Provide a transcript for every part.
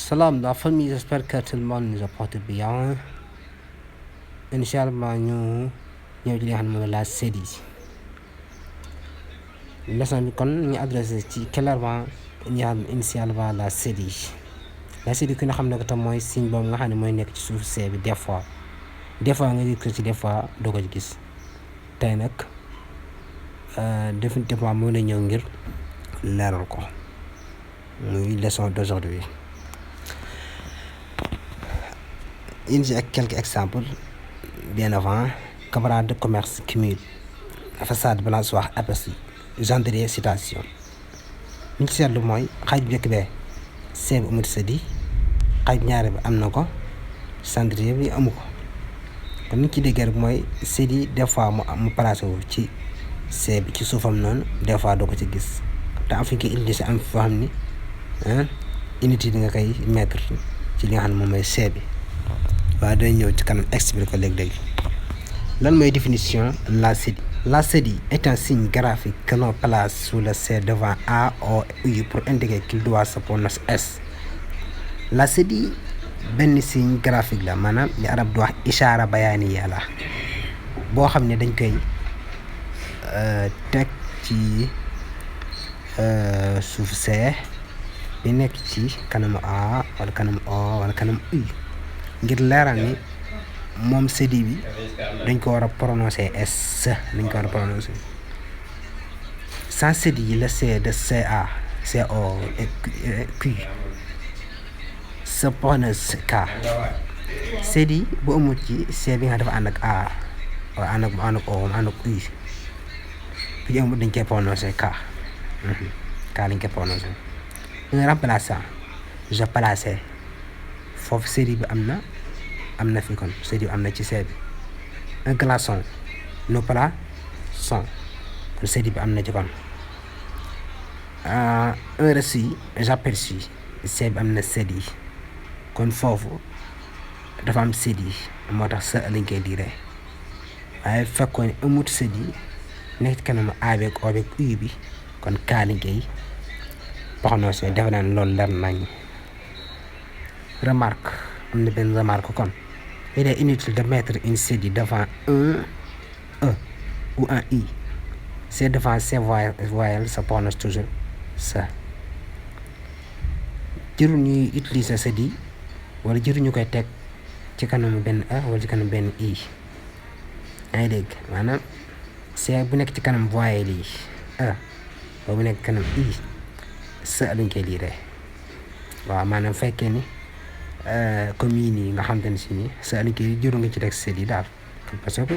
Salam la famille, j'espère que tout le monde nous apporte bien. Inch'Allah ñu ñëw ci li nga xam ne moom la série leçon bi kon ñu adressé ci clairement ñi xam initialement la série ku ne xam ne ko tam mooy signe boobu nga xam ne mooy nekk ci suuf see bi des fois nga gis ko ci des fois doo ko ci gis tey nag définitivement mën na ñëw ngir leeral ko muy leçon d'aujourd'hui. Indi ak quelques exemples bien avant camarade de commerce cumul façade balançoire aperçu gendarmerie citation li ñu ci seetlu mooy xaaj bu njëkk bee see bi amut sedi xaaj ñaare bi am na ko gendarmerie bi amu ko kon ni ñu ci déggee rek mooy sedi des fois mu placé wu ci see bi ci suufam noonu des fois doo ko ci gis te am fi ñu koy utilisé am foo xam ni unité di nga koy mettre ci li nga xam ne moom mooy see bi. waaw day ñëw ci kanam expliqué ko léegi-léegi lan mooy définition la sédie. La sédie est un signe graphique que l'on place sous le C devant A ou U pour indiquer qu'il doit se prononcer S. La sédie benn signe graphique la maanaam li arab di wax ishaara bayaaniya la boo xam ne dañ koy teg ci suuf C bi nekk ci kanamu A wala kanamu O wala kanamu U ngir leeral ni moom sédie bi dañ ko war a prononcer S dañ ko war a prononcer sans sédie le C de CA CO et Q se prononce K. sédie bu amul ci C bi nga dafa ànd ak A wala ànd ak O ànd ak U bi amul dañ koy prononcer K lañ koy prononcer. Un remplaçant je placé foofu sédie bi am na fi kon sédie bi am na ci C bi. Un glaçon nous plaçons kon sédie bi am na ci kon. Un reçu j'aperçus C bi am na sédie kon foofu dafa am sédie moo tax sa lañ koy diire waaye fekkoon amut sédie nekk ci kanam A beeg O beeg U bi kon kaa lañ koy prononcé defe naa ne loolu leer nañ. Remarque am na benn remarque kon il est inutile de mettre une sédie devant un E ou un I c'est devant ces voyelles se prononce toujours ça. jërul ñuy utiliser sédie wala jërul ñu koy teg ci kanam benn E wala ci kanam benn I yaa ngi dégg maanaam c'est bu nekk ci kanam voyelle yi E bu nekk kanam I sa lañ koy liiree waaw maanaam fekkee ni comme yii nii nga xam te ne si nii sa lañ koy jëru nga ci teg sédie daal parce que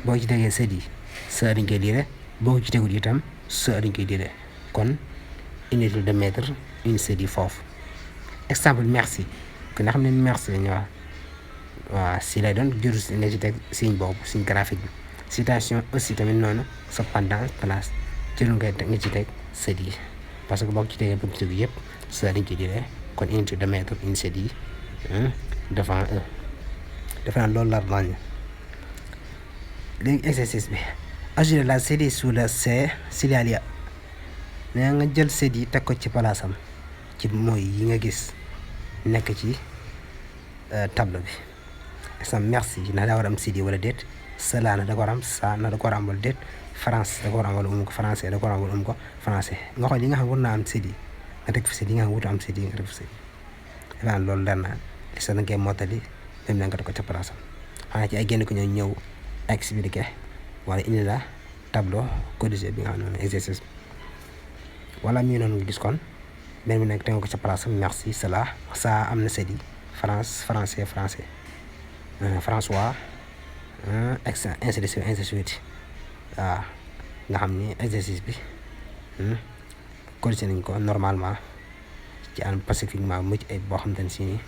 boo ci tegee sédie sa lañ koy liiree boo ci tegul itam sa lañ koy liiree kon inutile de mettre une sédie foofu. Exemple merci kon nga xam ne merci la ñu wax waaw si lay doon jëru nga ci teg signe boobu signe graphique bi. citation aussi tamit noonu cependant place jëru nga ci teg sédie parce que boo ci tegee bëgg bi yëpp sa lañ koy liiree kon inutile de mettre une sédie devant eux defe naa loolu la nañ. léegi exercice bi ajouter la sédie sous le C s'il y a nee nga jël sédie teg ko ci palaasam ci mooy yi nga gis nekk ci tableau bi. exemple merci na daa war am sédie wala déet cela na da ko war am ça na da ko war am wala déet France da ko war am wala ko français da ko war am wala ko français nga xool yi nga xam war naa am sédie nga teg fi sédie nga xam wutu am sédie nga teg fi sédie defe naa loolu leer na li sax da nga koy mottali dem na nga teg ko ca palaasam xanaa ci ay génn ko ñëw expliqué wala indi la tableau corrigé bi nga xam ne exercice wala mii noonu nga gis kon benn bi nekk teg ko ca palaasam merci cela ça am na sédie France français français François ainsi de suite waaw nga xam ni exercice bi corrigé nañ ko normalement ci anam pacifiquement mucc ay boo xam te ne si ni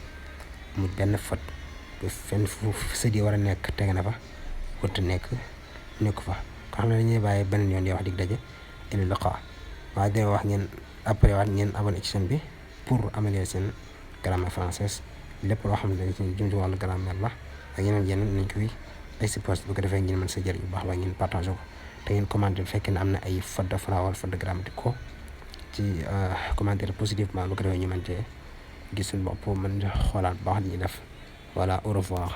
mu benn faute fenn fu sédie war a nekk teg na fa wut nekk fa ko xam ne dañuy bàyyi beneen yoon di wax dig daje ila liqa waaye dina wax ngeen après waat ngeen abonné ci chaîne bi pour améliorer seen grammaire française lépp loo xam ne dañ ci jëm ci wàllu grammaire la ak yeneen nañ koy exposé bu ko defee ngeen mën sa jëriñ bu baax la ngeen partagé ko te ngeen commenté bu fekkee ne am na ay faute de frappe wala faute de grammatique ko ci commentaire positivement bu ko defee ñu mën cee gis suñu bopp mën xoolaat baax li ñuy def. Voilà, au revoir.